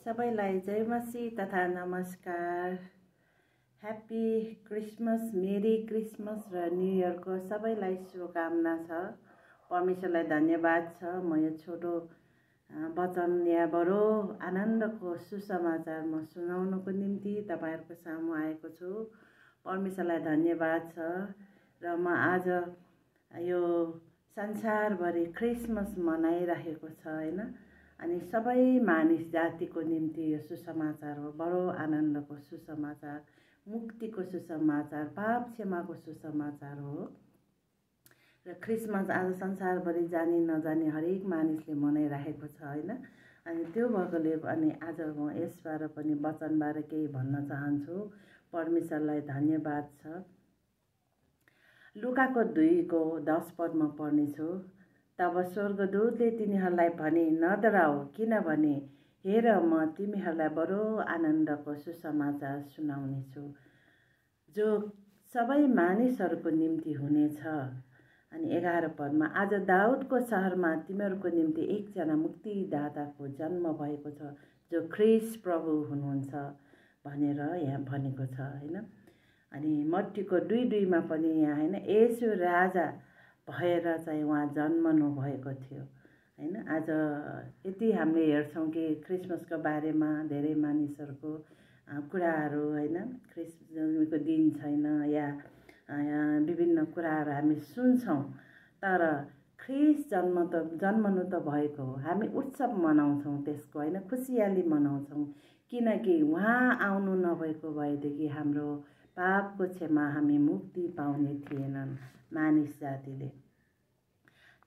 सबैलाई जय मसीह तथा नमस्कार। ह्याप्पी क्रिसमस, मेरी क्रिसमस र न्यू इयरको सबैलाई शुभकामना छ। परमेश्वरलाई धन्यवाद छ। म यो छोटो वचन या बडो आनन्दको सुसमाचार म सुनाउनको निम्ति तपाईहरुको सामु आएको छु। परमेश्वरलाई धन्यवाद छ र म आज यो संसारभरि क्रिसमस मनाइरहेको छ हैन। अनि सबै मानिस जातिको निम्ति यो सुसमाचार हो। बडो आनन्दको सुसमाचार, मुक्तिको सुसमाचार, पाप क्षमाको सुसमाचार हो। र क्रिसमस आज संसारभरि जानी नजानी हरेक मानिसले मनाइरहेको छ हैन। अनि त्यो भएकोले अनि आज म यसबारे पनि वचनबारे केही भन्न चाहन्छु। परमेश्वरलाई धन्यवाद छ। लुकाको 2:10 पदमा पढ्नेछु। तब स्वर्गदूतले तिनीहरूलाई भने, नडराऊ, किनभने हेर म तिमीहरूलाई बडो आनन्दको सुसमाचार सुनाउनेछु जो सबै मानिसहरूको निम्ति हुनेछ। अनि 11 पदमा, आज दाउदको शहरमा तिमीहरूको निम्ति एकजना मुक्तिदाताको जन्म भएको छ जो ख्रीष्ट प्रभु हुनुहुन्छ भनेर यहाँ भनेको छ हैन। अनि मत्तीको 2:2 पनि यहाँ हैन, येशू राजा भएर चाहिँ उहाँ जन्मनु भएको थियो हैन। आज यति हामीले हेर्छौं कि क्रिसमसको बारेमा धेरै मानिसहरूको कुराहरू हैन, क्रिसमसको दिन छैन या विभिन्न कुराहरू हामी सुन्छौं। तर ख्रीष्ट जन्मनु त भएको हो। हामी उत्सव मनाउँछौं त्यसको हैन, खुसियाली मनाउँछौं। किनकि उहाँ आउनु नभएको भएदेखि हाम्रो पापको क्षमा हामी मुक्ति पाउने थिएनन् मानिस जातिले।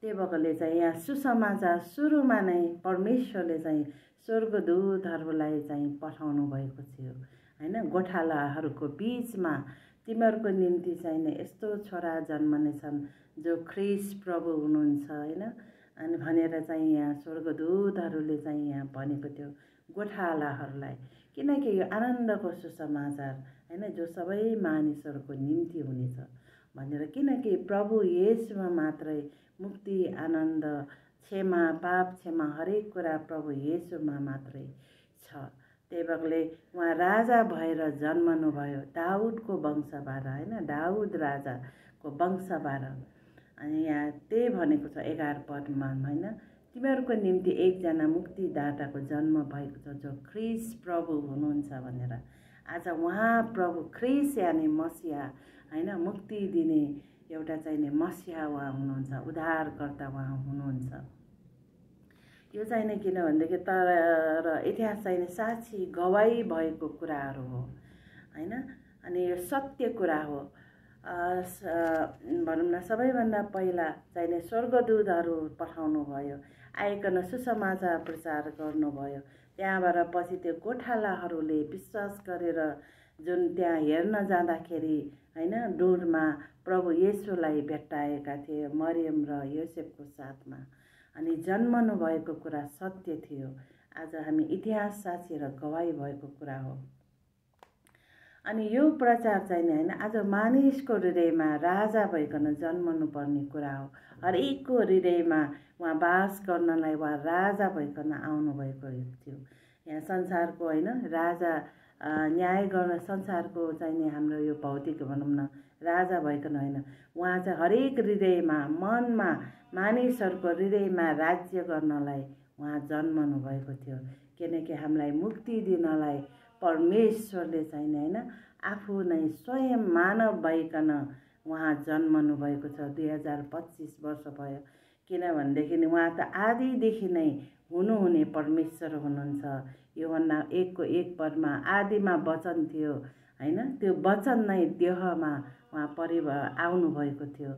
त्यही भएकोले चाहिँ यहाँ सुसमाचार सुरुमा नै परमेश्वरले चाहिँ स्वर्गदूतहरूलाई चाहिँ पठाउनु भएको थियो हैन। गोठालाहरूको बीचमा तिमीहरूको निम्ति चाहिँ यस्तो छोरा जन्मनेछन् जो ख्रीष्ट प्रभु हुनुहुन्छ हैन। अनि भनेर चाहिँ यहाँ स्वर्गदूतहरूले चाहिँ यहाँ भनेको थियो गोठालाहरूलाई। किनकि यो आनन्दको सुसमाचार हैन जो सबै मानिसहरूको निम्ति हुनेछ भनेर। किनकि प्रभु येशूमा मात्रै मुक्ति, आनन्द, क्षमा, पाप क्षमा हरेक कुरा प्रभु येशूमा मात्रै छ। त्यही भएकोले उहाँ राजा भएर जन्मनु भयो दाउदको वंशबाट हैन, दाउद राजाको वंशबाट। अनि यहाँ त्यही भनेको छ 11 पदमा हैन, तिमीहरूको निम्ति एकजना मुक्तिदाताको जन्म भएको छ जो ख्रीष्ट प्रभु हुनुहुन्छ भनेर। आज उहाँ प्रभु ख्रीष्ट यानी मसीहा हैन, मुक्ति दिने एउटा चाहिने मसीहा उहाँ हुनुहुन्छ, उद्धारकर्ता उहाँ हुनुहुन्छ। यो चाहिने किनभनेदेखि तर इतिहास चाहिने साक्षी गवाही भएको कुराहरू हो हैन। अनि यो सत्य कुरा हो। भनौँ न सबैभन्दा पहिला चाहिने स्वर्गदूतहरू पठाउनु भयो, आइकन सुसमाचार प्रचार गर्नुभयो। त्यहाँबाट पछि त्यो गोठालाहरूले विश्वास गरेर जुन त्यहाँ हेर्न जाँदाखेरि हैन डुरमा प्रभु येशूलाई भेट्टाएका थिए मरियम र योसेफको साथमा। अनि जन्मनु भएको कुरा सत्य थियो। आज हामी इतिहास साक्षी र गवाही भएको कुरा हो। अनि यो प्रचार चाहिँ हैन आज मानिसको हृदयमा राजा भइकन जन्मनु पर्ने कुरा हो। हरेकको हृदयमा उहाँ बास गर्नलाई उहाँ राजा भइकन आउनु भएको थियो। यहाँ संसारको हैन राजा न्याय गर्न संसारको चाहिने हाम्रो यो भौतिक भनौँ न राजा भइकन हैन, उहाँ चाहिँ हरेक हृदयमा मनमा मानिसहरूको हृदयमा राज्य गर्नलाई उहाँ जन्मनु भएको थियो। किनकि हामीलाई मुक्ति दिनलाई परमेश्वरले चाहिँ हैन आफू नै स्वयं मानव भइकन उहाँ जन्मनु भएको छ। 2025 वर्ष भयो। किनभनेदेखि उहाँ त आदिदेखि नै हुनुहुने परमेश्वर हुनुहुन्छ। यूहन्ना 1:1 पदमा आदिमा वचन थियो हैन, त्यो वचन नै देहमा उहाँ आउनु भएको थियो,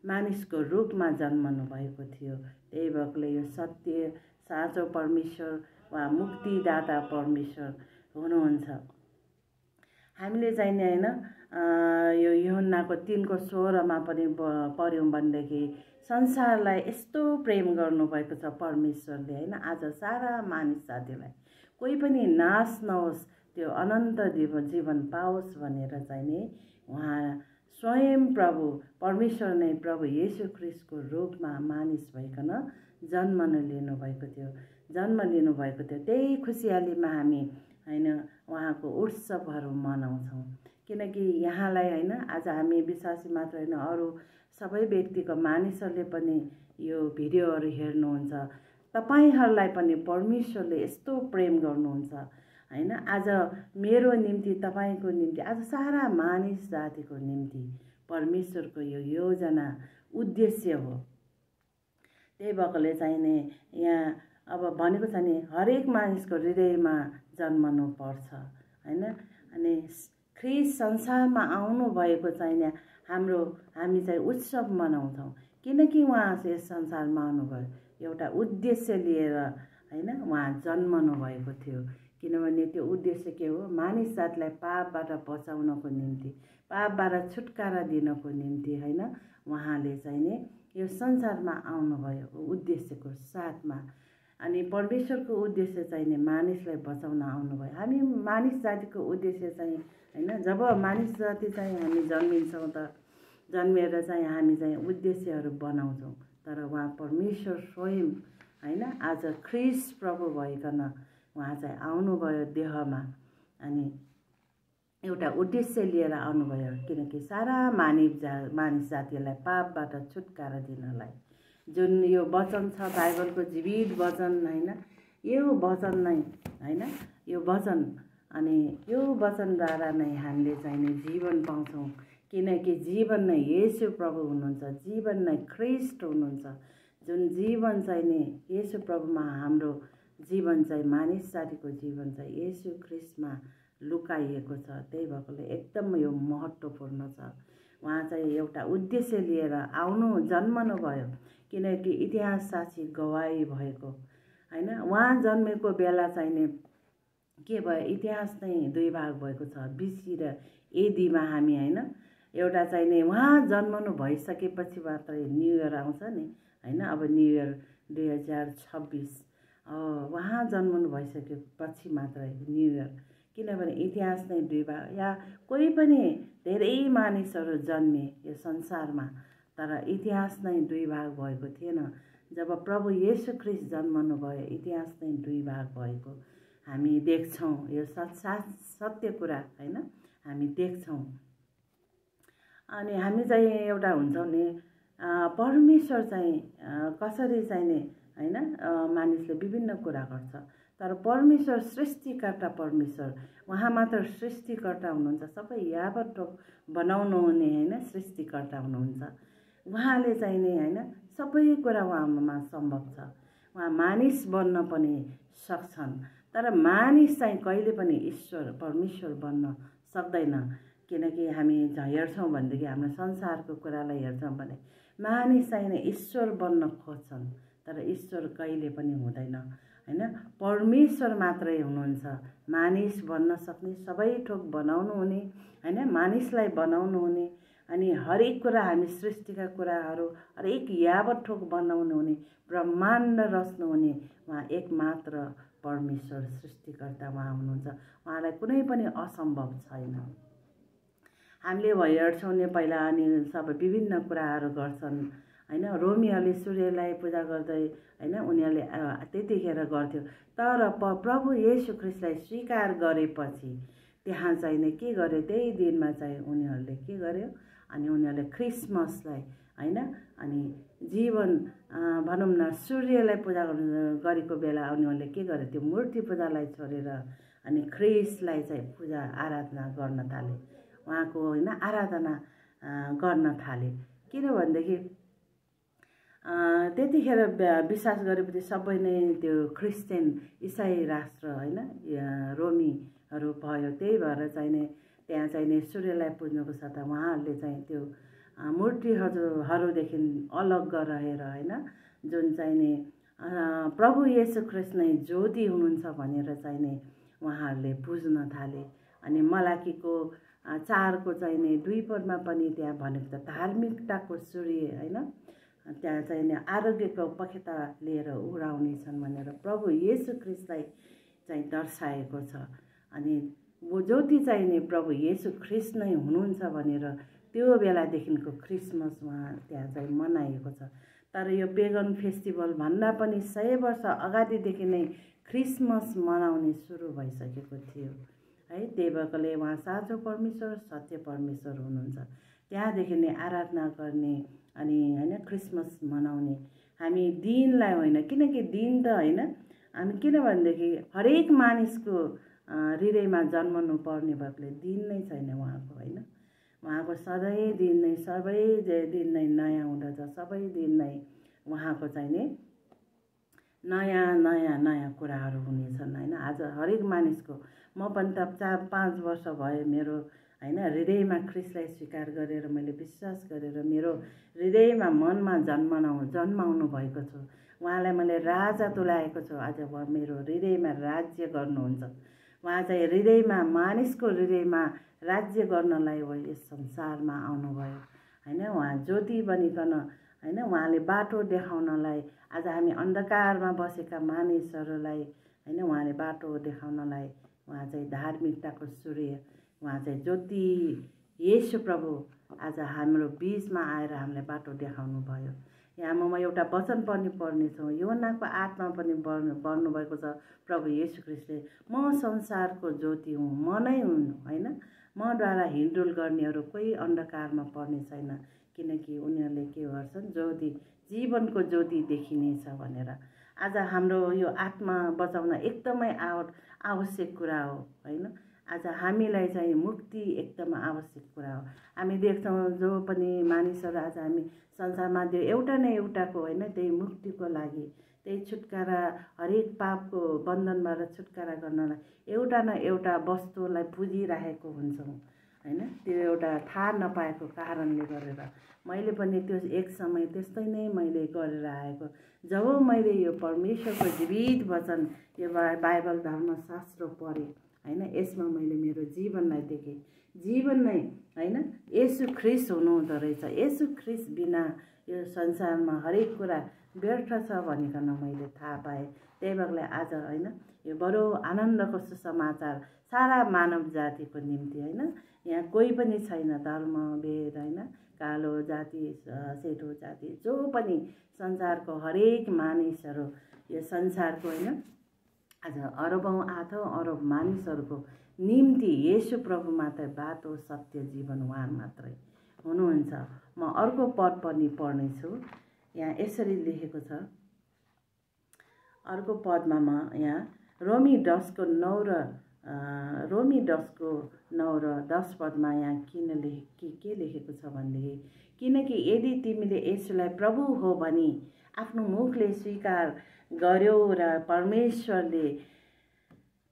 मानिसको रूपमा जन्मनु भएको थियो। त्यही भएकोले यो सत्य साँचो परमेश्वर वा मुक्तिदाता परमेश्वर हुनुहुन्छ। हामीले चाहिँ हैन यो यूहन्नाको 3:16 पनि पढ्यौं भनेदेखि संसारलाई यस्तो प्रेम गर्नुभएको छ परमेश्वरले हैन, आज सारा मानिस जातिलाई कोही पनि नाश नहोस्, त्यो अनन्त जीवन पाओस् भनेर चाहिँ नि उहाँ स्वयं प्रभु परमेश्वर नै प्रभु येशू ख्रीष्टको रूपमा मानिस भइकन जन्मन लिनु भएको थियो। जन्म लिनुभएको थियो। त्यही खुसियालीमा हामी होइन उहाँको उत्सवहरू मनाउँछौँ। किनकि यहाँलाई होइन आज हामी विश्वासी मात्र होइन, अरू सबै व्यक्तिको मानिसहरूले पनि यो भिडियोहरू हेर्नुहुन्छ। तपाईँहरूलाई पनि परमेश्वरले यस्तो प्रेम गर्नुहुन्छ होइन। आज मेरो निम्ति, तपाईँको निम्ति, आज सारा मानिस जातिको निम्ति परमेश्वरको यो योजना उद्देश्य हो। त्यही भएकोले चाहिने यहाँ अब भनेको छ नि, हरेक मानिसको हृदयमा जन्मनु पर्छ होइन। अनि ख्रीष्ट संसारमा आउनु भएको चाहिने हामी चाहिँ उत्सव मनाउँछौँ। किनकि उहाँ यस संसारमा आउनुभयो एउटा उद्देश्य लिएर होइन। उहाँ जन्मनु भएको थियो। किनभने त्यो उद्देश्य के हो? मानिस जातिलाई पापबाट बचाउनको निम्ति, पापबाट छुटकारा दिनको निम्ति होइन उहाँले चाहिने यो संसारमा आउनुभयो उद्देश्यको साथमा। अनि परमेश्वरको उद्देश्य चाहिने मानिसलाई बचाउन आउनुभयो। हामी मानिस जातिको उद्देश्य चाहिँ होइन, जब मानिस जाति चाहिँ हामी जन्मिन्छौँ त जन्मेर चाहिँ हामी चाहिँ उद्देश्यहरू बनाउँछौँ। तर उहाँ परमेश्वर स्वयं होइन आज ख्रीष्ट प्रभु भइकन उहाँ चाहिँ आउनुभयो देहमा। अनि एउटा उद्देश्य लिएर आउनुभयो। किनकि सारा मानिस जातिलाई पापबाट छुटकारा दिनलाई। जुन यो वचन छ बाइबलको जीवित वचन होइन, यो वचन नै होइन, यो वचन अनि यो वचनद्वारा नै हामीले चाहिने जीवन पाउँछौँ। किनकि जीवन नै येशू प्रभु हुनुहुन्छ, जीवन नै ख्रीष्ट हुनुहुन्छ। जुन जीवन चाहिने येशू प्रभुमा हाम्रो जीवन चाहिँ मानिस जातिको जीवन चाहिँ येशू ख्रीष्टमा लुकाइएको छ। त्यही भएकोले एकदम यो महत्त्वपूर्ण छ। उहाँ चाहिँ एउटा उद्देश्य लिएर जन्मनु भयो। किनकि इतिहास साक्षी गवाही भएको होइन। उहाँ जन्मेको बेला चाहिने के भयो? इतिहास नै दुई भाग भएको छ, बिसी र एडीमा हामी होइन। एउटा चाहिने उहाँ जन्मनु भइसकेपछि मात्रै न्यु इयर आउँछ नि होइन। अब न्यु इयर 2026 उहाँ जन्मनु भइसकेपछि मात्रै न्यु इयर। किनभने इतिहास नै दुई भाग, या कोही पनि धेरै मानिसहरू जन्मे यो संसारमा, तर इतिहास नै दुई भाग भएको थिएन। जब प्रभु येशू ख्रीष्ट जन्मनु भयो इतिहास नै दुई भाग भएको हामी देख्छौँ। यो सत्य कुरा होइन, हामी देख्छौँ। अनि हामी चाहिँ एउटा हुन्छौँ नि, परमेश्वर चाहिँ कसरी चाहिने होइन, मानिसले विभिन्न कुरा गर्छ। तर परमेश्वर सृष्टिकर्ता परमेश्वर, उहाँ मात्र सृष्टिकर्ता हुनुहुन्छ। सबै यावत बनाउनु हुने होइन सृष्टिकर्ता हुनुहुन्छ। उहाँले चाहिने होइन सबै कुरा उहाँमा सम्भव छ। उहाँ मानिस बन्न पनि सक्छन्। तर मानिस चाहिँ कहिले पनि ईश्वर परमेश्वर बन्न सक्दैन। किनकि हामी हेर्छौँ भनेदेखि हाम्रो संसारको कुरालाई हेर्छौँ भने मानिस चाहिने ईश्वर बन्न खोज्छन्, तर ईश्वर कहिले पनि हुँदैन होइन। परमेश्वर मात्रै हुनुहुन्छ मानिस बन्न सक्ने, सबै थोक बनाउनु हुने होइन, मानिसलाई बनाउनु हुने। अनि हरेक कुरा हामी सृष्टिका कुराहरू हरेक यावत थोक बनाउनु हुने, ब्रह्माण्ड रच्नु हुने उहाँ एकमात्र परमेश्वर सृष्टिकर्ता उहाँ हुनुहुन्छ। उहाँलाई कुनै पनि असम्भव छैन। हामीले हेर्छौँ नि पहिला अनि सबै विभिन्न कुराहरू गर्छन् होइन। रोमीहरूले सूर्यलाई पूजा गर्दै होइन उनीहरूले त्यतिखेर गर्थ्यो। तर प्रभु येशू ख्रीष्टलाई स्वीकार गरेपछि त्यहाँ चाहिने के गर्यो? त्यही दिनमा चाहिँ उनीहरूले के गर्यो? अनि उनीहरूले क्रिसमसलाई होइन अनि जीवन भनौँ न सूर्यलाई पूजा गरेको बेला उनीहरूले के गर्यो? त्यो मूर्ति पूजालाई छोडेर अनि ख्रीष्टलाई चाहिँ पूजा आराधना गर्न थाले, उहाँको होइन आराधना गर्न थाले। किनभनेदेखि त्यतिखेर विश्वास गरेपछि सबै नै त्यो क्रिस्चियन इसाई राष्ट्र होइन रोमीहरू भयो। त्यही भएर चाहिने त्यहाँ चाहिने सूर्यलाई पुज्नुको साथ उहाँहरूले चाहिँ त्यो मूर्तिहरूदेखि अलग रहेर होइन जुन चाहिने प्रभु येशू ख्रीष्ट नै ज्योति हुनुहुन्छ भनेर चाहिने उहाँहरूले पुज्न थाले। अनि मलाकीको 4को चाहिने 2 पदमा पनि त्यहाँ भनेको छ धार्मिकताको सूर्य होइन त्यहाँ चाहिने आरोग्यको पखेटा लिएर उडाउनेछन् भनेर प्रभु येशू ख्रीष्टलाई चाहिँ दर्शाएको छ। अनि वो ज्योति चाहिने प्रभु येशू ख्रीष्ट नै हुनुहुन्छ भनेर त्यो बेलादेखिको क्रिसमस उहाँ त्यहाँ चाहिँ मनाइएको छ। तर यो पेगन फेस्टिभल भन्दा पनि 100 वर्ष अगाडिदेखि नै क्रिसमस मनाउने सुरु भइसकेको थियो है। त्यही भएकोले उहाँ साँचो परमेश्वर, सत्य परमेश्वर हुनुहुन्छ। त्यहाँदेखि नै आराधना गर्ने अनि हैन क्रिसमस मनाउने हामी दिनलाई होइन, किनकि दिन त होइन हामी किनभनेदेखि हरेक मानिसको हृदयमा जन्मनु पर्ने भएकोले दिन नै छैन उहाँको होइन। उहाँको सधैँ दिन नै सबै दिन नै नयाँ हुँदछ, सबै दिन नै उहाँको चाहिँ नि नयाँ नयाँ नयाँ कुराहरू हुनेछन् होइन। आज हरेक मानिसको म पनि त 4-5 वर्ष भयो मेरो होइन हृदयमा ख्रिस्टलाई स्वीकार गरेर मैले विश्वास गरेर मेरो हृदयमा मनमा जन्माउनु भएको छु। उहाँलाई मैले राजा तुल्याएको छु। आज उहाँ मेरो हृदयमा राज्य गर्नुहुन्छ। उहाँ चाहिँ हृदयमा मानिसको हृदयमा राज्य गर्नलाई यस संसारमा आउनुभयो होइन। उहाँ ज्योति बनिकन होइन उहाँले बाटो देखाउनलाई आज हामी अन्धकारमा बसेका मानिसहरूलाई होइन उहाँले बाटो देखाउनलाई उहाँ चाहिँ धार्मिकताको सूर्य, उहाँ चाहिँ ज्योति येशू प्रभु आज हाम्रो बीचमा आएर हामीलाई बाटो देखाउनु भयो। यहाँ म एउटा वचन पनि पढ्नेछु। यूहन्नाको 8मा पनि भन्नुभएको छ प्रभु येशू ख्रिस्टले, म संसारको ज्योति हुँ, म नै हुँ होइन। मद्वारा हिँडडुल गर्नेहरू कोही अन्धकारमा पर्ने छैन, किनकि उनीहरूले के गर्छन्, ज्योति जीवनको ज्योति देखिनेछ भनेर। आज हाम्रो यो आत्मा बचाउन एकदमै आवश्यक कुरा हो होइन। आज हामीलाई चाहिँ मुक्ति एकदम आवश्यक कुरा हो। हामी देख्छौँ जो पनि मानिसहरू आज हामी संसारमा त्यो एउटा न एउटाको होइन त्यही मुक्तिको लागि, त्यही छुटकारा, हरेक पापको बन्धनबाट छुटकारा गर्नलाई एउटा न एउटा वस्तुलाई पुजिराखेको हुन्छौँ होइन। त्यो एउटा थाहा नपाएको कारणले गरेर मैले पनि त्यो एक समय त्यस्तै नै मैले गरेर आएको। जब मैले यो परमेश्वरको जीवित वचन यो बाइबल धर्मशास्त्र पढेँ होइन, यसमा मैले मेरो जीवनलाई देखेँ। जीवन नै होइन येशू ख्रिस्ट हुनुहुँदो रहेछ। येशू ख्रिस्ट बिना यो संसारमा हरेक कुरा व्यर्थ छ भनिकन मैले थाहा पाएँ। त्यही भएर आज होइन यो बडो आनन्दको सुसमाचार सारा मानव जातिको निम्ति होइन। यहाँ कोही पनि छैन धर्म भेद होइन, कालो जाति सेतो जाति, जो पनि संसारको हरेक मानिसहरू यो संसारको होइन आज अरबौँ 8 मानिसहरूको निम्ति येशू प्रभु मात्रै बाटो सत्य जीवन उहाँ मात्रै हुनुहुन्छ। म अर्को पद पनि पढ्नेछु। यहाँ यसरी लेखेको छ अर्को पदमा म यहाँ रोमी 10को 9 र 10 पदमा यहाँ के लेखेको छ भनेदेखि, किनकि यदि तिमीले येशूलाई प्रभु हो भनी आफ्नो मुखले स्वीकार गर्यौ र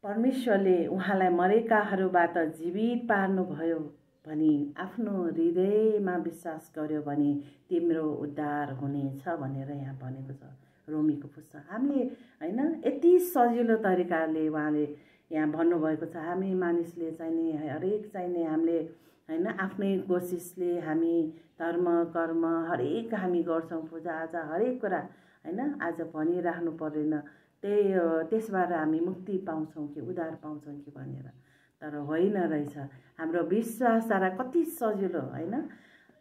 परमेश्वरले उहाँलाई मरेकाहरूबाट जीवित पार्नुभयो भनी आफ्नो हृदयमा विश्वास गर्यो भने तिम्रो उद्धार हुनेछ भनेर यहाँ भनेको छ रोमीको पुस्तक। हामीले होइन यति सजिलो तरिकाले उहाँले यहाँ भन्नुभएको छ। हामी मानिसले चाहिने हरेक चाहिने हामीले होइन आफ्नै कोसिसले हामी धर्म कर्म हरेक हामी गर्छौँ, पूजाआजा हरेक कुरा होइन आज भनिराख्नु पर्दैन त्यसबाट हामी मुक्ति पाउँछौँ कि उद्धार पाउँछौँ कि भनेर, तर होइन रहेछ। हाम्रो विश्वास द्वारा कति सजिलो होइन,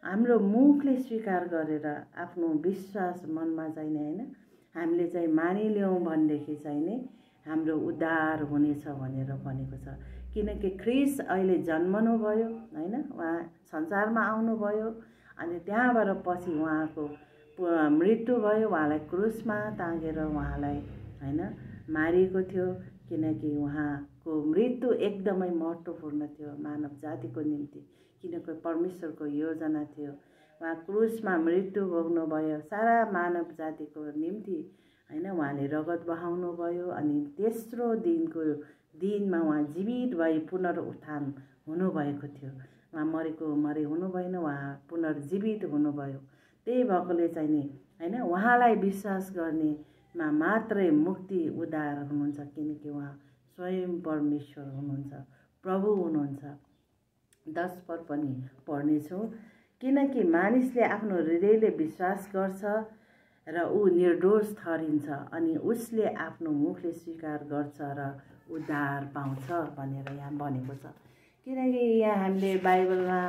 हाम्रो मुखले स्वीकार गरेर आफ्नो विश्वास मनमा चाहिने होइन हामीले चाहिँ मानिलियौँ भनेदेखि चाहिने हाम्रो उद्धार हुनेछ भनेर भनेको छ। किनकि ख्रिस्ट अहिले जन्मनु भयो होइन, उहाँ संसारमा आउनुभयो अनि त्यहाँबाट पछि उहाँको मृत्यु भयो, उहाँलाई क्रुसमा टाँगेर उहाँलाई होइन मारिएको थियो। किनकि उहाँको मृत्यु एकदमै महत्त्वपूर्ण थियो मानव जातिको निम्ति, किनकि परमेश्वरको योजना थियो। उहाँ क्रुसमा मृत्यु भोग्नुभयो सारा मानव जातिको निम्ति होइन। उहाँले रगत बहाउनु भयो अनि तेस्रो दिनमा उहाँ जीवित भई पुनरुत्थान हुनुभएको थियो। उहाँ मरे हुनु भएन, उहाँ पुनर्जीवित हुनुभयो। त्यही भएकोले चाहिँ नि होइन उहाँलाई विश्वास गर्नेमा मात्रै मुक्ति उद्धार हुनुहुन्छ, किनकि उहाँ स्वयं परमेश्वर हुनुहुन्छ, प्रभु हुनुहुन्छ। 10 पद पनि पढ्नेछु। किनकि मानिसले आफ्नो हृदयले विश्वास गर्छ र ऊ निर्दोष ठहरिन्छ अनि उसले आफ्नो मुखले स्वीकार गर्छ र उद्धार पाउँछ भनेर यहाँ भनेको छ। किनकि यहाँ हामीले बाइबलमा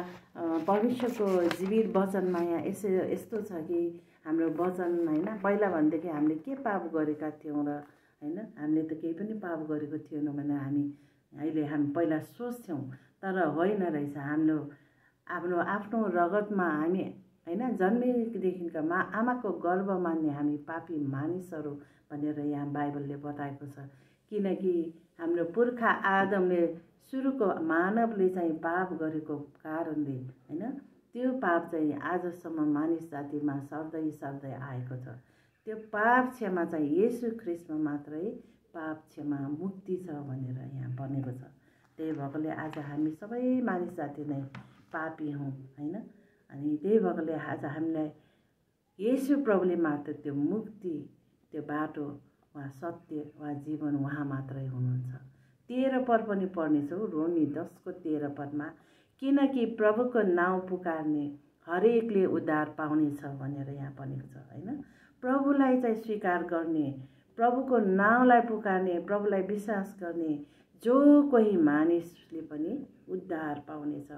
परमेश्वरको जीवित वचनमा यहाँ यस्तो छ कि हाम्रो वचन होइन पहिला भनेदेखि हामीले के पाप गरेका थियौँ र होइन हामीले त केही पनि पाप गरेको थिएनौँ भनेर हामी पहिला सोच्थ्यौँ तर होइन रहेछ। हाम्रो आफ्नो रगतमा हामी होइन जन्मेदेखिका आमाको गर्भ मान्ने हामी पापी मानिसहरू भनेर यहाँ बाइबलले बताएको छ। किनकि हाम्रो पुर्खा आदमले सुरुको मानवले चाहिँ पाप गरेको कारणले होइन त्यो पाप चाहिँ आजसम्म मानिस जातिमा सर्दै सर्दै आएको छ। त्यो पाप क्षमा चाहिँ येशू ख्रीष्टमा मात्रै पाप क्षमा मुक्ति छ भनेर यहाँ भनेको छ। त्यही भएकोले आज हामी सबै मानिस जाति नै पापी हौँ होइन। अनि त्यही भएकोले आज हामीलाई येशू प्रभुले मात्र त्यो मुक्ति त्यो बाटो वा सत्य वा जीवन उहाँ मात्रै हुनुहुन्छ। 13 पद पनि पढ्नेछौँ, रोमी 10:13 किनकि प्रभुको नाउँ पुकार्ने हरेकले उद्धार पाउनेछ भनेर यहाँ भनेको छ होइन। प्रभुलाई चाहिँ स्वीकार गर्ने, प्रभुको नाउँलाई पुकार्ने, प्रभुलाई विश्वास गर्ने जो कोही मानिसले पनि उद्धार पाउनेछ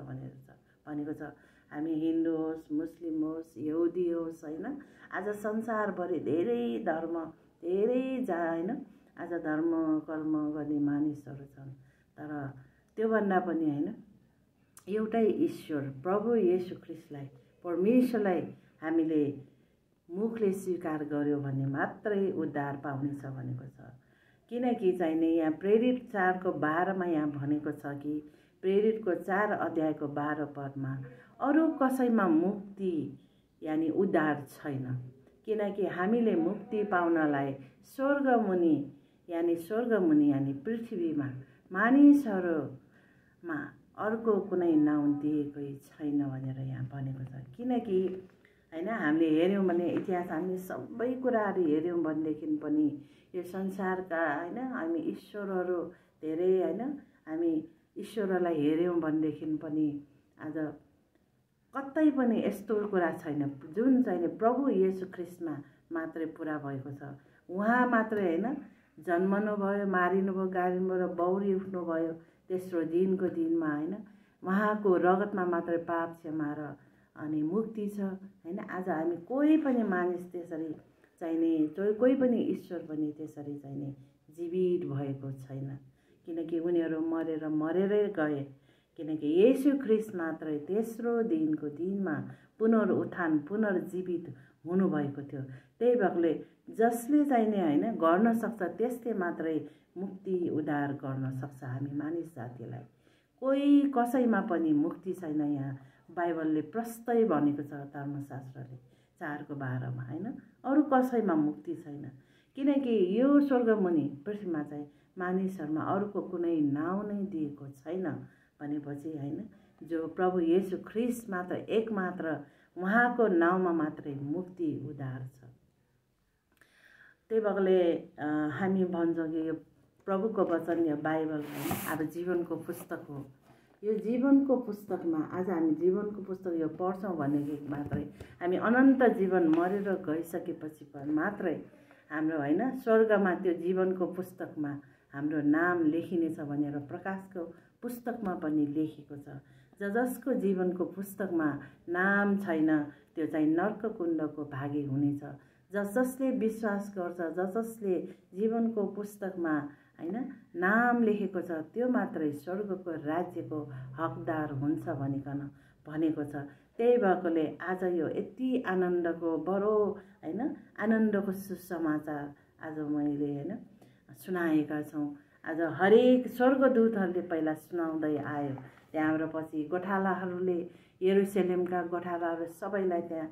भनेको छ। हामी हिन्दू होस्, मुस्लिम होस्, यहुदी होस् होइन, आज संसारभरि धेरै धर्म होइन आज धर्म कर्म गर्ने मानिसहरू छन्। तर त्योभन्दा पनि होइन एउटै ईश्वर प्रभु येशू ख्रीष्टलाई परमेश्वरलाई हामीले मुखले स्वीकार गर्यो भने मात्रै उद्धार पाउनेछ भनेको छ। किनकि चाहिने यहाँ प्रेरित 4:12 यहाँ भनेको छ कि प्रेरितको 4 अध्यायको 12 पदमा अरू कसैमा मुक्ति यानि उद्धार छैन। किनकि हामीले मुक्ति पाउनलाई स्वर्गमुनि यानि पृथ्वीमा मानिसहरूमा अर्को कुनै नाउँ दिएकै छैन भनेर यहाँ भनेको छ। किनकि होइन हामीले हेऱ्यौँ भने इतिहास हामीले सबै कुराहरू हेऱ्यौँ भनेदेखि पनि यो संसारका होइन हामी ईश्वरहरू धेरै होइन हामी ईश्वरलाई हेऱ्यौँ भनेदेखि पनि आज कतै पनि यस्तो कुरा छैन जुन चाहिँ प्रभु येशू ख्रीष्टमा मात्रै पुरा भएको छ। उहाँ मात्रै होइन जन्मनु भयो, मारिनुभयो, गाडिनुभयो र बौरी उठ्नुभयो तेस्रो दिनको दिनमा होइन। उहाँको रगतमा मात्रै पाप क्षमा र अनि मुक्ति छ होइन। आज हामी कोही पनि मानिस त्यसरी चाहिने कोही पनि ईश्वर पनि त्यसरी चाहिने जीवित भएको छैन। किनकि उनीहरू मरेरै गए। किनकि येशू ख्रीष्ट मात्रै तेस्रो दिनको दिनमा पुनरुत्थान पुनर्जीवित हुनुभएको थियो। त्यही भएकोले जसले चाहिने होइन गर्न सक्छ त्यसले मात्रै मुक्ति उद्धार गर्न सक्छ हामी मानिस जातिलाई। कोही कसैमा पनि मुक्ति छैन। यहाँ बाइबलले प्रस्तै भनेको छ धर्मशास्त्रले 4:12 होइन अरू कसैमा मुक्ति छैन। किनकि यो स्वर्गमुनि पृथ्वीमा चाहिँ मानिसहरूमा अरूको कुनै नाउँ नै दिएको छैन भनेपछि होइन जो प्रभु येशू ख्रीष्ट मात्र एकमात्र उहाँको नाउँमा मात्रै मुक्ति उद्धार छ। त्यही भएकोले हामी भन्छौँ कि यो प्रभुको वचन यो बाइबल अब जीवनको पुस्तक हो। यो जीवनको पुस्तकमा आज हामी जीवनको पुस्तक यो पढ्छौँ भनेदेखि मात्रै हामी अनन्त जीवन मरेर गइसकेपछि मात्रै हाम्रो होइन स्वर्गमा त्यो जीवनको पुस्तकमा हाम्रो नाम लेखिनेछ भनेर प्रकाशको पुस्तकमा पनि लेखेको छ। जसको जीवनको पुस्तकमा नाम छैन त्यो चाहिँ नर्ककुण्डको भागी हुनेछ। जसले विश्वास गर्छ, जसले जीवनको पुस्तकमा होइन नाम लेखेको छ त्यो मात्रै स्वर्गको राज्यको हकदार हुन्छ भनिकन भनेको छ। त्यही भएकोले आज यो यति आनन्दको बडो होइन आनन्दको सुसमाचार आज मैले होइन सुनाएका छौँ। आज हरेक स्वर्गदूतहरूले पहिला सुनाउँदै आयो। त्यहाँबाट पछि गोठालाहरूले यरुशलेमका गोठालाहरू सबैलाई त्यहाँ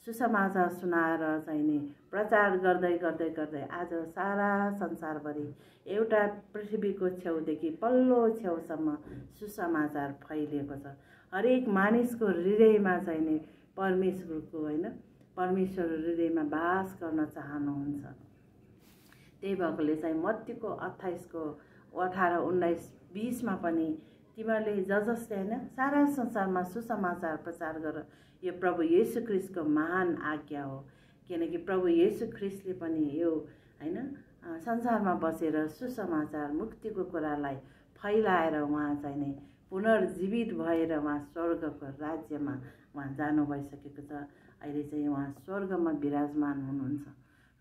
सुसमाचार सुनाएर चाहिने प्रचार गर्दै आज सारा संसारभरि एउटा पृथ्वीको छेउदेखि पल्लो छेउसम्म सुसमाचार फैलिएको छ। हरेक मानिसको हृदयमा चाहिने परमेश्वरको होइन परमेश्वर हृदयमा वास गर्न चाहनुहुन्छ। त्यही भएकोले चाहिँ मत्तीको 28:18, 19, 20 पनि तिमीहरूले जसले होइन सारा संसारमा सुसमाचार प्रचार गर यो प्रभु येशू ख्रीष्टको महान आज्ञा हो। किनकि प्रभु येशू ख्रीष्टले पनि यो होइन संसारमा बसेर सुसमाचार मुक्तिको कुरालाई फैलाएर उहाँ चाहिँ पुनर्जीवित भएर उहाँ स्वर्गको राज्यमा उहाँ जानु भइसकेको छ। अहिले चाहिँ उहाँ स्वर्गमा विराजमान हुनुहुन्छ।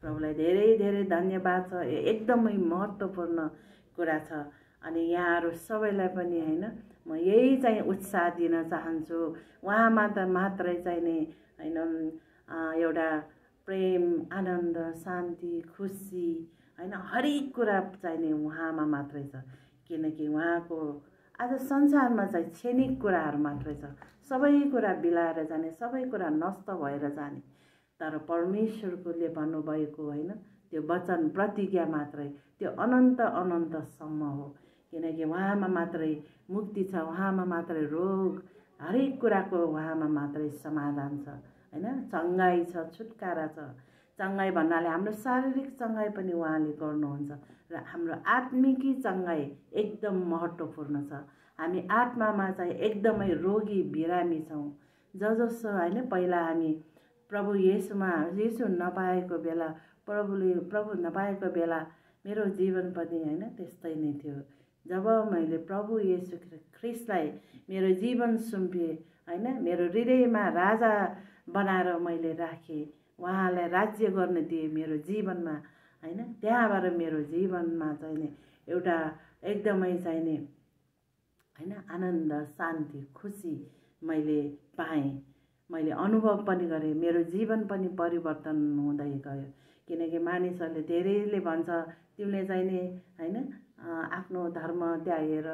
प्रभुलाई धेरै धेरै धन्यवाद छ। एकदमै महत्त्वपूर्ण कुरा छ। अनि यहाँहरू सबैलाई पनि होइन म यही चाहिँ उत्साह दिन चाहन्छु। उहाँमा त मात्रै चाहिँ नि होइन एउटा प्रेम, आनन्द, शान्ति, खुसी होइन हरेक कुरा चाहिँ नि उहाँमा मात्रै छ। किनकि उहाँको आज संसारमा चाहिँ क्षणिक कुराहरू मात्रै छ। सबै कुरा बिलाएर जाने, सबै कुरा नष्ट भएर जाने। तर परमेश्वरले भन्नुभएको होइन त्यो वचन प्रतिज्ञा मात्रै त्यो अनन्त अनन्तसम्म हो। किनकि उहाँमा मात्रै मुक्ति छ, उहाँमा मात्रै रोग हरेक कुराको उहाँमा मात्रै समाधान छ होइन। चङ्गाई छ, छुटकारा छ। चङ्गाई भन्नाले हाम्रो शारीरिक चङ्गाई पनि उहाँले गर्नुहुन्छ र हाम्रो आत्मिकी चङ्गाई एकदम महत्त्वपूर्ण छ। हामी आत्मामा चाहिँ एकदमै रोगी बिरामी छौँ। जसो होइन पहिला हामी प्रभु येशू नपाएको बेला प्रभु नपाएको बेला मेरो जीवन पनि होइन त्यस्तै नै थियो। जब मैले प्रभु येशू ख्रिस्टलाई मेरो जीवन सुम्पिएँ होइन, मेरो हृदयमा राजा बनाएर मैले राखेँ, उहाँलाई राज्य गर्न दिएँ मेरो जीवनमा होइन। त्यहाँबाट मेरो जीवनमा चाहिँ नि एउटा एकदमै चाहिँ नि होइन आनन्द, शान्ति, खुसी मैले पाएँ, मैले अनुभव पनि गरेँ। मेरो जीवन पनि परिवर्तन हुँदै गयो। किनकि मानिसहरूले धेरैले भन्छ तिमीले चाहिँ नि होइन आफ्नो धर्म त्यागेर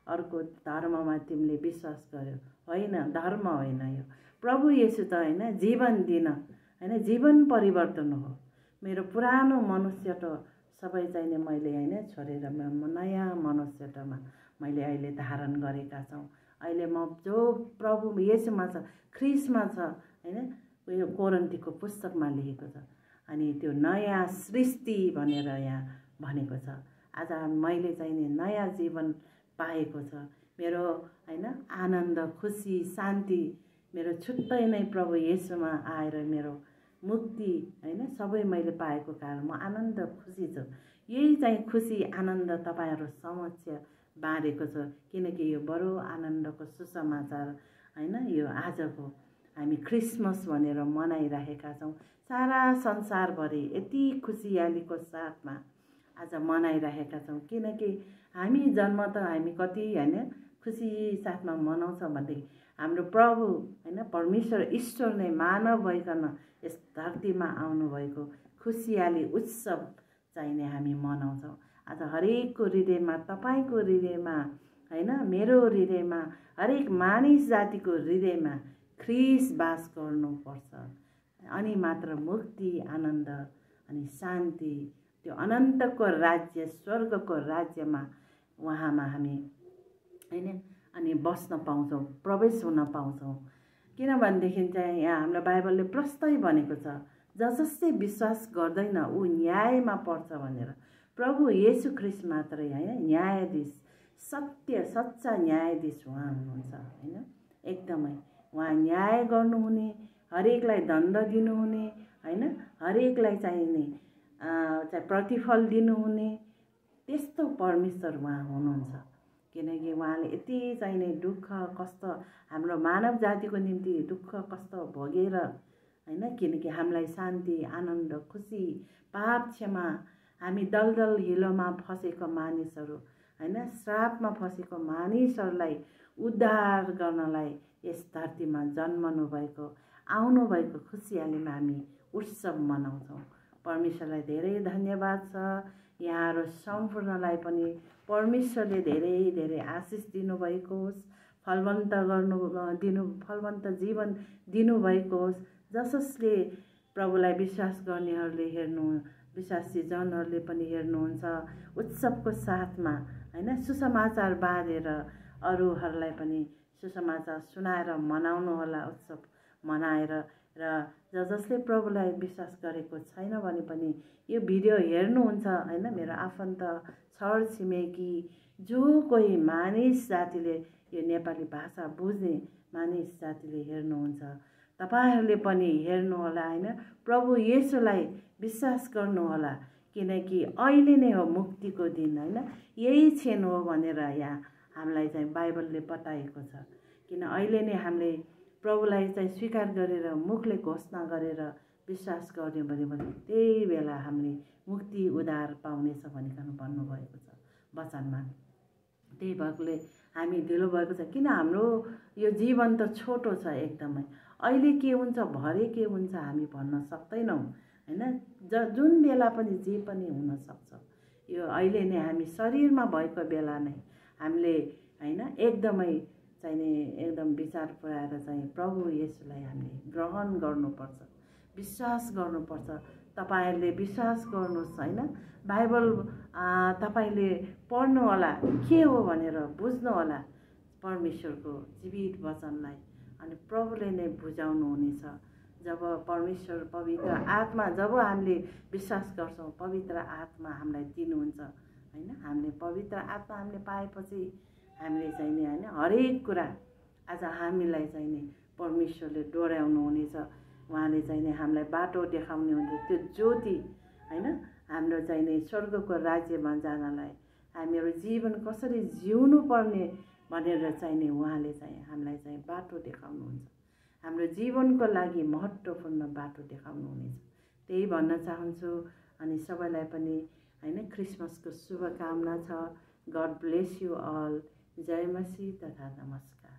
अर्को धर्ममा तिमीले विश्वास गर्यो। होइन, धर्म होइन यो। प्रभु येशू त होइन जीवन दिन होइन जीवन परिवर्तन हो। मेरो पुरानो मनुष्यतो सबै चाहिँ नि मैले होइन छोडेर नयाँ मनुष्यतामा मैले अहिले धारण गरेका छौँ। अहिले म जो प्रभु येशूमा छ, ख्रिस्टमा छ होइन, उयो कोरिन्थीको पुस्तकमा लेखेको छ। अनि त्यो नयाँ सृष्टि भनेर यहाँ भनेको छ। आज मैले चाहिँ नि नयाँ जीवन पाएको छ। मेरो होइन आनन्द, खुसी, शान्ति मेरो छुट्टै नै प्रभु येशूमा आएर मेरो मुक्ति होइन सबै मैले पाएको कारण म आनन्द खुसी छु। यही चाहिँ खुसी आनन्द तपाईँहरू समक्ष बाँडेको छ। किनकि यो बडो आनन्दको सुसमाचार होइन यो आजको हामी क्रिसमस भनेर मनाइरहेका छौँ। सारा संसारभरि यति खुसियालीको साथमा आज मनाइरहेका छौँ। किनकि हामी जन्म त हामी कति होइन खुसी साथमा मनाउँछ भनेदेखि हाम्रो प्रभु होइन परमेश्वर ईश्वर नै मानव भइकन यस धरतीमा आउनुभएको खुसियाली उत्सव चाहिने हामी मनाउँछौँ। आज हरेकको हृदयमा, तपाईँको हृदयमा होइन मेरो हृदयमा, हरेक मानिस जातिको हृदयमा ख्रिस्ट बास गर्नुपर्छ। अनि मात्र मुक्ति, आनन्द अनि शान्ति त्यो अनन्तको राज्य, स्वर्गको राज्यमा उहाँमा हामी होइन अनि बस्न पाउँछौँ, प्रवेश हुन पाउँछौँ। किनभनेदेखि चाहिँ यहाँ हाम्रो बाइबलले प्रष्टै भनेको छ जसले विश्वास गर्दैन ऊ न्यायमा पर्छ भनेर। प्रभु येशू ख्रिस्ट मात्रै होइन न्यायाधीश, सत्य सच्चा न्यायाधीश उहाँ हुनुहुन्छ होइन। एकदमै उहाँ न्याय गर्नुहुने, हरेकलाई दण्ड दिनुहुने होइन, हरेकलाई चाहिने चाहिँ प्रतिफल दिनुहुने त्यस्तो परमेश्वर उहाँ हुनुहुन्छ। किनकि उहाँले यति चाहिने दुःख कष्ट हाम्रो मानव जातिको निम्ति दुःख कष्ट भोगेर होइन, किनकि हामीलाई शान्ति, आनन्द, खुसी, पाप क्षमा, हामी दलदल हिलोमा फसेको मानिसहरू होइन, श्रापमा फसेको मानिसहरूलाई उद्धार गर्नलाई यस धरतीमा जन्मनु भएको, आउनुभएको खुसियालीमा हामी उत्सव मनाउँछौँ। परमेश्वरलाई धेरै धन्यवाद छ। यहाँहरू सम्पूर्णलाई पनि परमेश्वरले धेरै धेरै आशिष दिनुभएको होस्, फलवन्त जीवन दिनुभएको होस्। जसले प्रभुलाई विश्वास गर्नेहरूले विश्वासी जनहरूले पनि हेर्नुहुन्छ, उत्सवको साथमा होइन सुसमाचार बाँडेर अरूहरूलाई पनि सुसमाचार सुनाएर मनाउनु होला, उत्सव मनाएर। र जसले प्रभुलाई विश्वास गरेको छैन भने पनि यो भिडियो हेर्नुहुन्छ होइन, मेरो आफन्त, छर छिमेकी जो कोही मानिस जातिले यो नेपाली भाषा बुझ्ने मानिस जातिले हेर्नुहुन्छ, तपाईँहरूले पनि हेर्नुहोला होइन, प्रभु येशूलाई विश्वास गर्नुहोला। किनकि अहिले नै हो मुक्तिको दिन होइन, यही क्षण हो भनेर यहाँ हामीलाई चाहिँ बाइबलले बताएको छ। किन अहिले नै हामीले प्रभुलाई चाहिँ स्वीकार गरेर मुखले घोषणा गरेर विश्वास गर्यो भने त्यही बेला हामीले मुक्ति उद्धार पाउनेछ भनिकन भन्नुभएको छ वचनमा। त्यही भएकोले हामी ढिलो भएको छ, किन हाम्रो यो जीवन त छोटो छ एकदमै। अहिले के हुन्छ भरे के हुन्छ हामी भन्न सक्दैनौँ हैन। जुन बेला पनि जे पनि हुनसक्छ। यो अहिले नै हामी शरीरमा भएको बेला नै हामीले हैन एकदमै चाहिने एकदम विचार पुर्याएर चाहिँ प्रभु येशूलाई हामीले ग्रहण गर्नुपर्छ, विश्वास गर्नुपर्छ। तपाईहरुले विश्वास गर्नुहोस् हैन। बाइबल तपाईले पढ्नु होला, के हो भनेर बुझ्नु होला परमेश्वरको जीवित वचनलाई, अनि प्रभुले नै बुझाउनु हुनेछ। जब परमेश्वर पवित्र आत्मा, जब हामीले विश्वास गर्छौँ पवित्र आत्मा हामीलाई दिनुहुन्छ हैन। हामीले पवित्र आत्मा हामीले पाएपछि हामीले चाहिँ नि हैन हरेक कुरा आज हामीलाई चाहिँ नि परमेश्वरले डोर्याउनु हुनेछ। उहाँले चाहिँ नि हामीलाई बाटो देखाउने हुन्छ, त्यो ज्योति हैन। हाम्रो चाहिँ नि स्वर्गको राज्यमा जानलाई हामीहरू जीवन कसरी जिउनु पर्ने भनेर चाहिँ नि उहाँले चाहिँ हामीलाई चाहिँ बाटो देखाउनुहुन्छ। हाम्रो जीवनको लागि महत्त्वपूर्ण बाटो देखाउनु हुनेछ। त्यही भन्न चाहन्छु। अनि सबैलाई पनि हैन क्रिसमसको शुभकामना छ। God bless you all. जय मसीह तथा नमस्कार।